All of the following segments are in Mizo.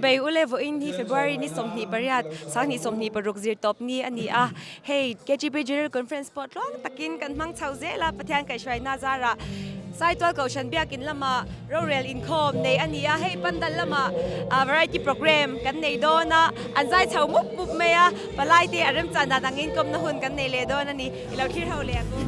Chibai ule vawiin hi February ni 28, 2026 zirtawp ni a ni a. Hei KGB General Conference pawh tluang takin kan hmang chho zel a, Pathian kaihhruaina zarah Saitual Kohhran Biakin lamah rorel inkhawm nei a ni a, hei pandal lamah variety programme kan nei dawn a, an zai chho mup mup mai a, palai te a remchan dan angin kawmna hun kan nei leh dawn a ni, i lo thlir ho leh ang u.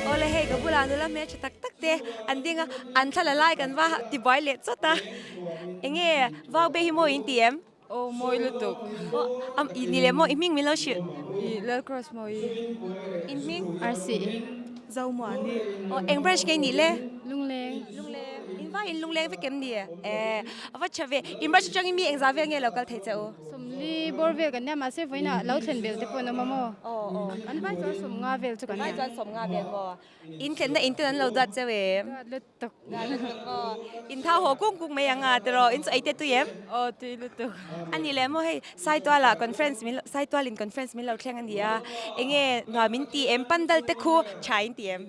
Awle hei ka bulah nula hmeltha tak tak te an ding a, an thla la lai kan va tibuai leh chawt a, enge vau be hi mawi in ti em? Aw mawi lutuk. Aw am i ni leh maw i hming min lo hrilh? I Lalcross mawi. In hming? Arsi. Zomuani. Aw eng branch nge i nih le? Lungleng. Lungleng. In vai in lungleng vek em ni? Eh a va tha ve. In branch atangin mi engzah vel nge lo kal thei che u? Sawmli bawr vel kan nia mahse vawiinah lo thlen bel te pawh an awm a maw? Aw aw. An vai chuan sawmnga vel chu kan nia. Vai chuan sawmnga vel maw? In thlenna in ten an lo duat cheu em? Duat lutuk. Duat lutuk maw? In thau haw kung kung mai ang a tiraw? In chu ei te tui em? Aw tui lutuk. A ni leh maw hei Saitualah conference min lo Saitualin conference min lo thleng a ni a, enge nuam in ti em? Pandal te khu tha in ti em?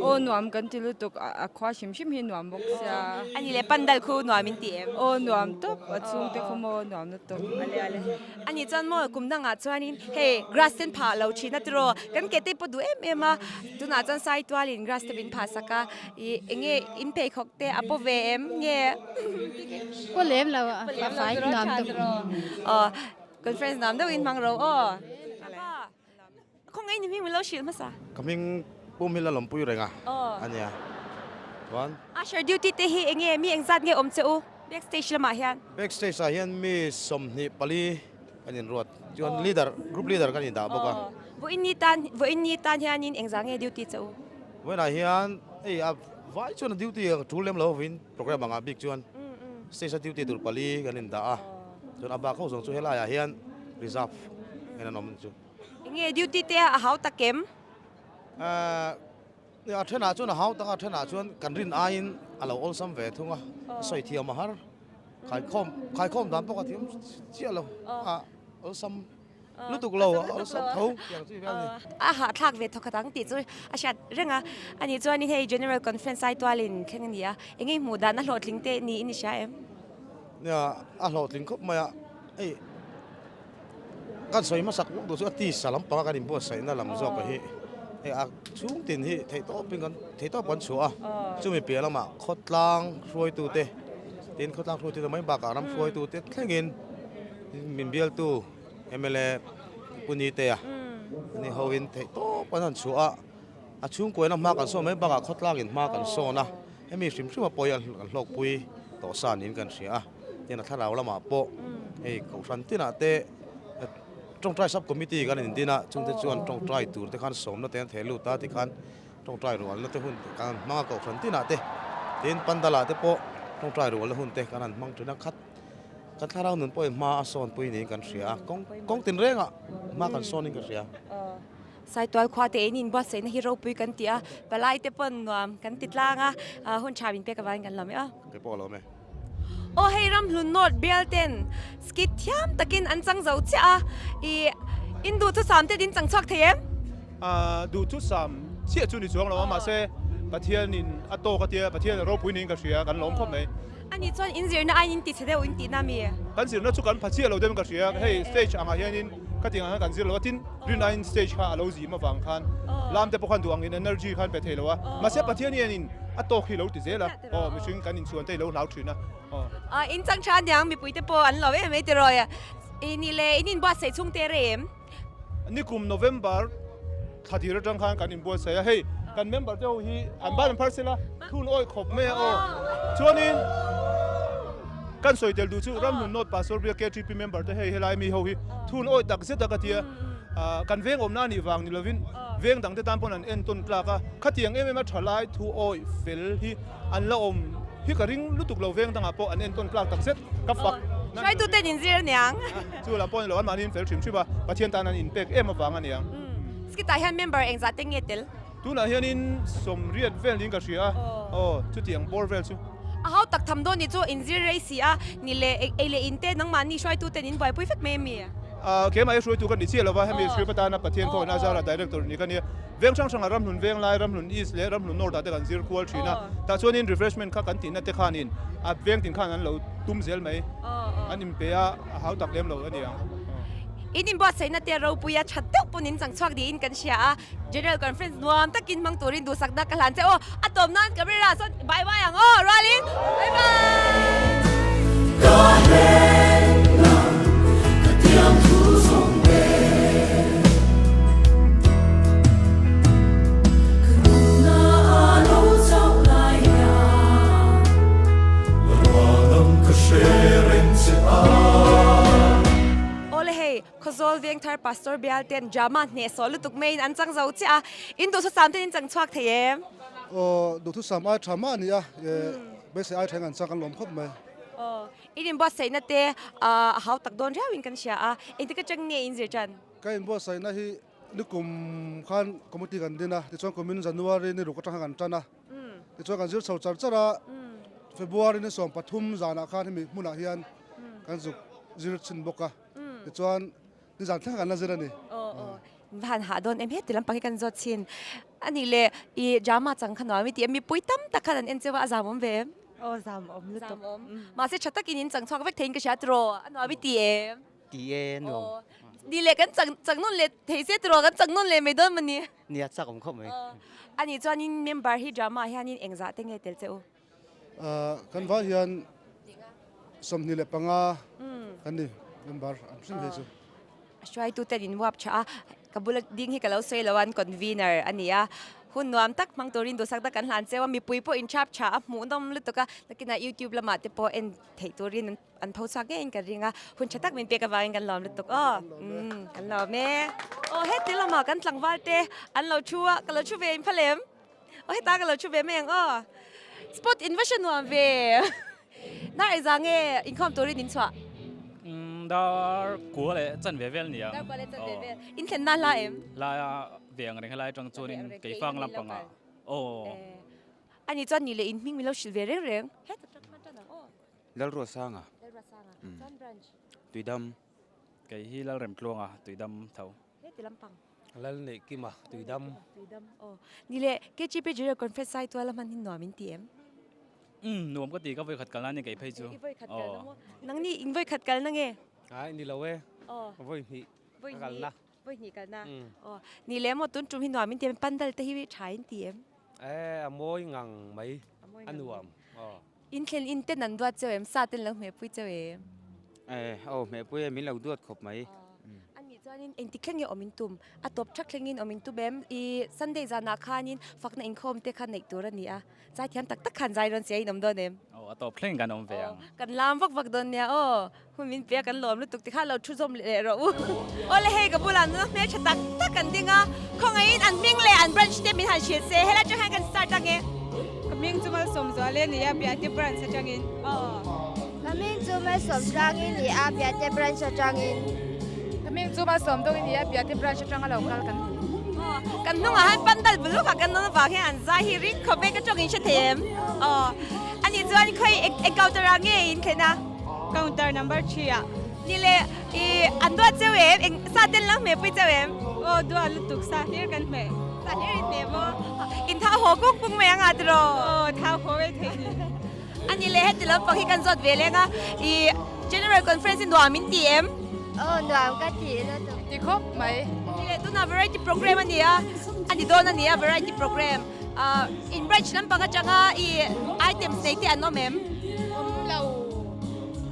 Aw nuam kan ti lutuk a khua hrim hrim hi nuam bawk sia. A ni leh pandal khu nuam in ti em? Aw nuam tawp a chhungte khu maw nuam lutuk. Ale ale. A nih chuan maw kum dangah chuanin hei grass ten phah lo thin a tiraw kan ke te pawh duh em em a tunah chuan Saitualin grass te min phah sak a ih eng nge in pheikhawk te a paw ve em nge Paw lem lo a fai nuam tuk aw conference nuam deuhin hmang ro aw Khawngaih ni hming min lo hrilh hmasa. Ka hming pum hi la lawmpui reng a a nia chuan. Usher duty te hi enge mi engzat nge awm che u backstage lamah hian? Backstage ah hian mi 24 kan inruat chuan leader group leader kan indah bawk a. Vawiin ni tan vawiin ni tan hianin engzah nge duty che u? Vawiin ah hian hei a vai chuan a duty a tul lem lo vawiin program angah bik chuan stage a duty tur pali kan indah a chuan a bak ho zawng chu helai ah hian reserve en an awm chu. Enge duty te a hau tak em? A thenah chuan a hau tak a, a thenah chuan kan rin aiin a lo awlsam ve thung a, sawi thiam a har. Khaikhawm, khaikhawm dan pawh ka thiam chiah lo, a awlsam lutuk lo, a awlsam tho tiang chu vel a ni. A hahthlak ve thawkhat ang tih chu a hriat reng a, ani chuanin hei General Conference Saitualin thleng a ni a, enge hmuh dan a hlawhtling te niin i hria em? Nia, a hlawhtling khawp mai a, hei. Kan sawi hmasak bawk duh chu a tisa lampanga kan inbuatsaihna lam zawk hi hei a chhung tin hi theihtawpin kan theihtawp kan chhuah a, chumi piah lamah khawtlang hruaitute tin khawtlang hruaitute mai bakah ram hruaitute thlengin min bialtu mla Pu Nitea ani hoin theihtawp an han chhuah a, a chhungkuaina hma kan sawn mai bakah khawtlangin hma kan sawn a, hemi hrim hrim a pawi an hlawkpui tawh sa niin kan hria a. Tin a thlarau lamah pawh hei kohhran tinah te tawngtai sub committee kan indin a chungte chuan tawngtai tur te khan sawmna te an theh lut a tikhan tawngtai rualna te hun kan han hmang a kohhran tinah te tin pandal-ah te pawh tawngtai rualna hun te kan han hmang thin a khat kan thlarau nun pawhin hma a sawnpui niin kan hria a kawng kawng tinrengah hma kan sawnin ka hria. Saitual khua te in inbuatsaihna hi ropui kan ti a, palai te pawn nuam kan ti tlang a, hun tha min pek avangin kan lawm e aw. Kei pawh a lawm e. Aw hei Ramhlun North bial ten skit thiam takin an chang zo chiah a, i in duhthusam te din chang chhuak thei em? Duhthusam chiah chu ni chuang lo a, mahse Pathianin a tawk a tia, Pathian a ropui niin ka hria, kan lawm khawp mai. Ani chuan in zirna aiin in ti chhe deuh in tihna mi? Kan zirna chu kan pha chiah lo deuhin ka hria, hei stage angah hianin ka tih ang hian kan zir lo a, tin rin aiin stage kha a lo zim avang khan lam te pawh khan duh angin energy khan pe thei lo a, mahse Pathian hianin a tawk hi lo ti zel a, aw mihring kan inchhuan te hi lo hlau thin a, aw. In chang tha aniang mipui te pawh an lo em em tiraw i ni le in inbuatsaih chhung te rei em? Nikum November thla dir atang khan kan inbuatsaih a, hei kan member te ho hi an ban an phar sela thun awih khawp mai a aw. Chuanin kan sawi tel duh chu Ramhlun North Pastor Biak KTP member te hei helai mi ho hi thun awih tak zet a ka tia, kan veng awmna a nih vang ni lovin veng dang te tan pawn an entawn tlak a, khatiang em em a thalai thu awih fel hi an la awm hi ka ring lutuk lo veng dangah pawh an entawn tlak tak zet ka fak. Hruaituten inzir aniang. Chu lah pawh ni lo, anmahni in fel hrim hrim a, Pathian tan an inpek em avang a niang. Skit-ah hian member engzah te nge tel? Tunah hianin 80 vel niin ka hria a, aw chutiang bawr vel chu. A hau tak tham dawn ni chu inzir rei si a, ni leh ei leh in te nangmahni hruaituten in buaipui vek mai a mi? Keimah hi hruaitu ka ni chiah lova, hemi Sri Patana Pathian khawngaihna azara Director ni ka nia. Veng hrang hrangah Ramhlun Venglai, Ramhlun East leh Ramhlun North ah te kan zir kual thin a. Tah chuanin refreshment kha kan tihna te khanin a veng tin khan an lo tum zel mai. An inpe a, a hau tak lem lo a ni ang. In inbuatsaihna te ropuia tha deuh pawn in chang chhuak niin kan hria a. General Conference nuam takin hmang turin duhsakna ka hlan che aw. A tawm nan camera sawn bye bye ang aw rualin bye bye. Awle hei. Khawzawl Vengthar Pastor Bial ten drama hnehsawh lutuk maiin an chang zo chiah a, in duhthusam ten in chang chhuak thei em? Aw, duhthusam ai tha mah a ni a, beisei ai thain an chang kan lawm khawp mai. Aw, in inbuatsaihna te a hau tak dawn riauin kan hria a, engtik atang nge in zir tan? Ka inbuatsaihna hi nikum khan committee kan din a, tichuan kumin January ni ruk atang khan kan tan a, tichuan kan zir chho char char a, February ni 13 zanah khan hemi hmunah hian kan zuk zir chhin bawk a. Tichuan nizan thleng kan la zir a ni. Aw aw va han hah dawn em he ti lampang hi kan zawt chin. A nih leh i drama chang kha nuam i ti a mipui tam tak khan an en cheu a a zam awm ve em? Aw zam awm lutuk. Zam awm. Mahse tha takin in chang chhuak vek theiin ka hria tiraw a nuam i ti em? Ti e nuam. Aw nih leh kan chang chang nawn leh thei se tiraw kan chang nawn leh mai dawn mawni? Nia chak awm khawp mai. Aw a nih chuanin member hi drama ah hianin engzah te nge tel che u? Kan vai hian 25 kan ni member an hrim hei chu. A hruaitu ten in uap tha a, ka bula ding hi ka lo sawi lo a, an convener a ni a, hun nuam tak hmang turin duhsak tak kan hlan cheu a, mipui pawh in thap tha a, hmuhnawm lutuk a, nakinah youtube lamah te pawh en theih turin an tho chhuak ngeiin ka ring a, hun tha tak min pek avangin kan lawm lutuk aw, umm kan lawm e. Aw heti lamah kan tlangval te an lo thu a, ka lo thu ve in phal em? Aw heta ka lo thu ve mai ang aw. Spot in va hre nuam ve. Dar eiza nge inkhawm turin in chhuah? Umm dar kua leh chan ve vel nia. Dar kua leh chan ve vel. In thlen na hla em? Hla ve ang reng helai atang chuanin keifang lampangah aw. Ani chuan nih leh in hming min lo hrilh ve reng reng. Heta tang khan tan ang aw. Lalruasanga. Lalruasanga. Chuan branch. Tuidam. Kei hi Lalremtluanga Tuidam tho. Heti lampang. Lal neih kima tuidam. Tuidam aw. Ni leh KGP General Conference sai tuala hman hi nuam in ti em? Umm nuam ka ti ka vawikhat kalna ni kei phei chu. I vawikhat kalna maw? Nang ni in vawikhat kalna nge? Ai ni lo e. Aw. Vawihnih ka kalna. Vawihnih kalna. Aw. Ni leh maw tun tum hi nuam in ti em? Pandal te hi tha in ti em? E a mawi ngang mai. A nuam. Aw. In thlen in ten an duat cheu em? Sa ten lo hmehpui cheu em? Eh, aw hmehpui e, min lo duat khawp mai. A nih chuanin engtik thleng nge awm in tum? A tawp thak thlengin awm in tum em? I Sunday zanah khanin fakna inkhawm te kha neih tur a ni a, zaithiam tak tak khan zai rawn sia in awm dawn em? Aw, a tawp thlengin kan awm ve ang. Kan lam vak vak dawn nia aw, hun min pe a kan lawm lutuk tikha lo thu zawm leh rawh u. Awle hei ka bulah nuna hmeltha tak tak an ding a, khawngaihin an hming leh an branch te min han hrilh se, helai atang hian kan start ang e. Ka hming chu Malsawmzual e nia, Biate branch atangin. Ka hming chu Malsawmtlangin ni a, Biate branch atangin. Ka hming chu Malsawmdawngin ni a, Biate branch atanga lo kal kan ni. Kan hnungah hian pandal buluk ah kan nawn avang hian an zai hi ring khawp e, ka tawng in hre thei em? Aw, ani chuan khawi eng counter ah nge in thlen a? Counter number 3 ah. Ni le, i an duat cheu em? Eng sa ten lang hmeh pui cheu em? Aw, duat lutuk sa hlir kan hmeh. Sa hlir in hmeh maw? In thau haw kung kung mai ang ah tiraw? Aw, thau haw vei thei ni. A ni le, heti lampang hi kan zawt ve leng a, i General Conference hi nuam in ti em? Aw, nuam ka ti lutuk. Ti khawp mai. Ni le, tunah variety program a ni a, a ni dawn a ni a variety program. Ah, in branch lampang atanga i items nei te an awm em? Awm lo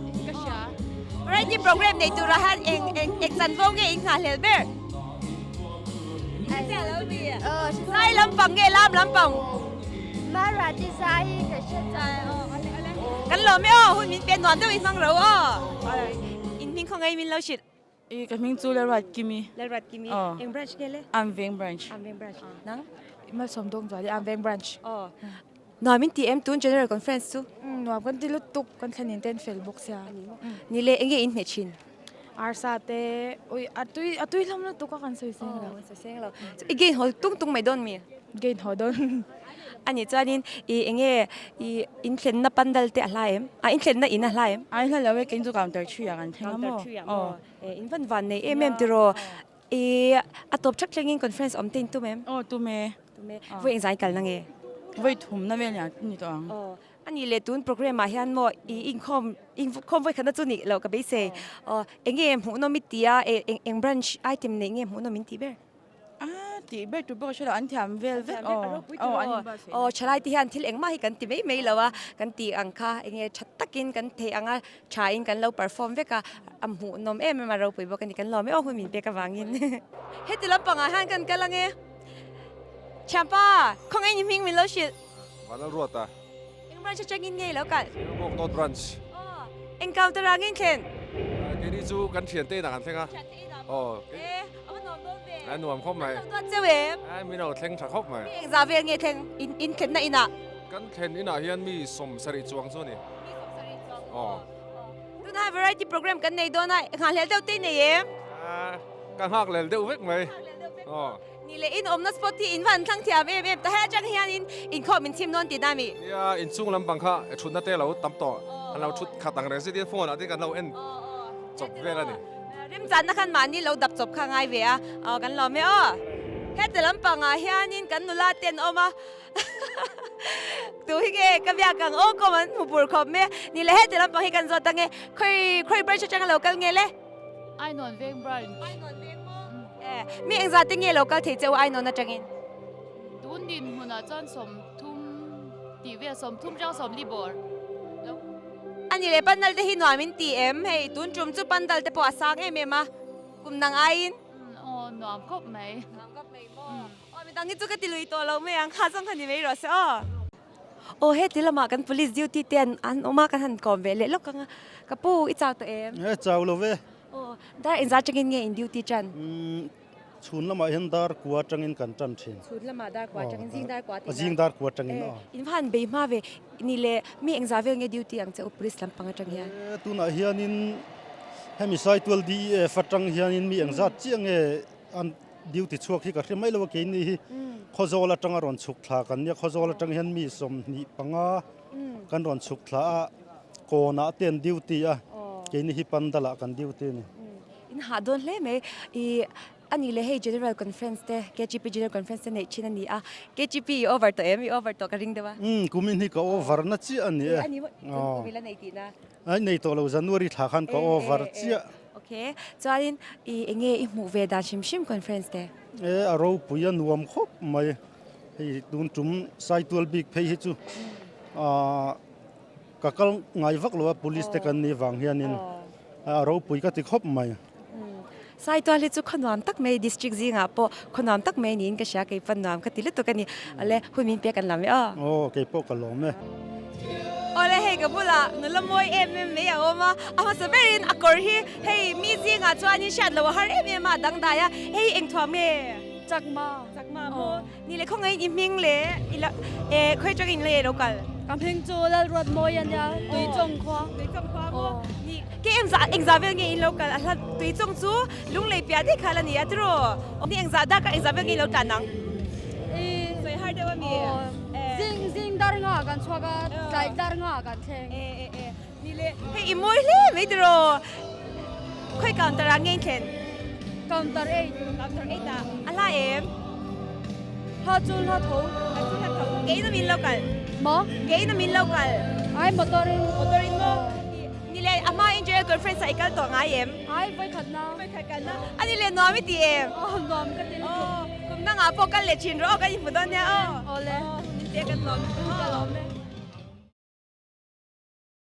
in ka hria. Variety program nei turah hian eng eng eng chanvo nge in nghahhlel ber? Zai lampang nge lam lampang? Marathi zai hi ka hre chai. Kan lawm e aw, hun min pe nuam deuh i hmang ro aw. In hming khawngaih min lo hrilh. I ka hming chu Lalruat Kimi. Lalruat Kimi. Eng branch nge le? Amveng branch. Amveng branch. Nang? Malsawm Dawng Zuali Amveng branch. Aw. Nuam in ti em tun General Conference chu? Nuam kan ti lutuk, kan thlen in te an fel bawk sia. Ni le, enge in hmeh thin? Arsa te, ui a tui a tui hlawm lutuk a kan sawi seng lo. Kan sawi seng lo. Chu i gain haw tung tung mai dawn mi? Gain haw dawn. Anih chuanin i enge i inthlenna pandal te a hla em? A inthlenna in a hla em? Ai hla lo e, kei chu counter three ah kan thleng a maw? Counter three ah maw? E in van van nei em em tiraw? I a tawp thak thlengin conference awm te in tum em? Aw tum e. Tum e. Vawi engzai kalna nge? Vawi thumna vel ah ni tawh ang. Aw. Anih leh tun program ah hian maw i inkhawm inkhawm vawi khatna chu nih loh ka beisei. Aw enge hmuhnawm i ti a e eng branch item neih nge hmuhnawm in tih ber? A tih ber tur pawh ka hre lo, an thiam vel vek aw. Aw an inbuatsaih na. Aw thalai te hian thil engmah hi kan ti mai mai lo a, kan tih ang kha enge tha takin kan theih ang a, tha in kan lo perform vek a, a hmuhnawm em em a ropui bawk a ni, kan lawm e aw hun min pek avangin. Heti lampangah hian kan kal ange. Thianpa, khawngaih ni hming min lo hrilh. Vanlalruata. Eng branch atangin nge i lo kal? Silubawk North Branch. Aw, eng counter ah nge in thlen? Keini chu kan thiante inah kan thleng a. Thiante inah maw? Aw. E, a va nuam dawn ve. A nuam khawp mai. An lo duat cheu em? Ai, min lo thleng tha khawp mai. Mi engzah vel nge thleng in in thlenna inah? Kan thlen inah hian mi 70 chuang chu a ni. Mi 70 chuang maw? Aw. Tunah variety program kan nei dawn a, nghahhlel deuh te i nei em? Ka nghakhlel deuh vek mai. Nghakhlel deuh vek maw? Aw. Ni leh in awmna spot hi in van thlang thiam em em ta hei atang hianin inkhawm min chim dawn tih na mi? Nia, inchung lampang kha thutna te lo tam tawh, an lo thut khat ang reng zet in phone ah te kan lo en chawp vel a ni. Remchanna khan mahni lo dap chawp kha ngai ve a, aw kan lawm e aw. Heti lampangah hianin kan nula te an awm a, tu hi nge ka biak ang aw kawm an hmu bur khawp mai a, ni leh heti lampang hi kan zawt ang e, khawi khawi branch atanga lo kal nge le? Ainawn Veng Branch. Ainawn Veng maw? Eh, mi engzah te nge lo kal thei che u Ainawn atangin? Tun dinhmunah chuan 30 tih vel, 30 atang 40 bawr lo. Ani leh pandal te hi nuam in ti em? Hei tun tum chu pandal te pawh a sang em em a, kum dang aiin. Aw, nuam khawp mai. Nuam khawp mai maw? Aw, midang hi chu ka ti lui tawh lo mai ang, kha zawng kha ni mai rawh se aw. Aw heti lamah kan police duty te an an awm a kan han kawm ve leh lawk ang a, ka pu i chau tawh em? E chau lo ve. Aw dar engzah atangin nge in duty tan? Umm chhun lamah hian dar kua atangin kan tan thin. Chhun lamah dar kua atangin zing dar kua tih Zing dar kua atangin aw. In va han bei hma ve ni le mi engzah vel nge duty ang che u police lampang atang hian? E tunah hianin hemi Saitual DEF atang hianin mi engzat chiah nge an Duty chhuak hi ka hre mai lo a keini hi Khawzawl atanga rawn chhuk thla kan nia Khawzawl atang hian mi 25 kan rawn chhuk thla a kawnah te an duty a keini hi Pandalah kan duty a ni. In hah dawn hle mai i ani leh hei General Conference te KGP General Conference te neih thin a ni a KGP i over tawh em i over tawh ka ring deuh a. Umm kumin hi ka over na chiah a ni e. Ani maw kum ila nei tihna. Ai nei tawh lo January thla khan ka over chiah. Ok, chuanin i enge i hmuh ve dan hrim hrim conference te? E a ropui a nuam khawp mai, hei tun tum Saitual bik phei hi chu ah ka kal ngai vak lo a police te kan nih vang hianin a ropui ka ti khawp mai. Saitual hi chu khaw nuam tak mai district zingah pawh khaw nuam tak mai niin ka hria kei pawn nuam ka ti lutuk a ni. Awle hun min pek an lam e aw. Aw kei pawh ka lawm e. Awle hei ka bulah nula mawi em em mai a awm a, a hmasa berin a kawr hi hei mi zingah chuanin hriat loh a har em em a, a dangdai a, hei engthuam nge? Chakma. Chakma maw? Ni le khawngaih in i hming le i la eh khawi atangin in la ei lo kal? Ka hming chu Lalruatmawi a nia, Tuichawng khua. Tuichawng khua maw? Ni ke engzah engzah vel nge in lo kal? A hla Tuichawng chu lunglei piah daih kha la ni a tiraw? Ni engzah dak a engzah vel nge in lo tlan ang? I sawi har deuh a mi? Zing zing dar nga kan chhuak a, tlai dar nga kan thleng. E e e ni le hei i mawi hle mai tiraw? Khawi counter ah nge in thlen? Counter 8. Counter 8 ah a hla em? Ha chu hla tho. Ha chu hla tho. Kei na min lo kal. Maw? Kei na min lo kal. Ai motor in. Motor in maw? Ni le a hma in general conference ah i kal tawh ngai em? Ai voi khat na. Voi khat kal na. A ni le nuam i ti em? Aw nuam ka ti lutuk. Kum dangah pawh kal leh thin rawh aw kan inhmu dawn nia aw. Awle. Min te kan lawm. Ka lawm e.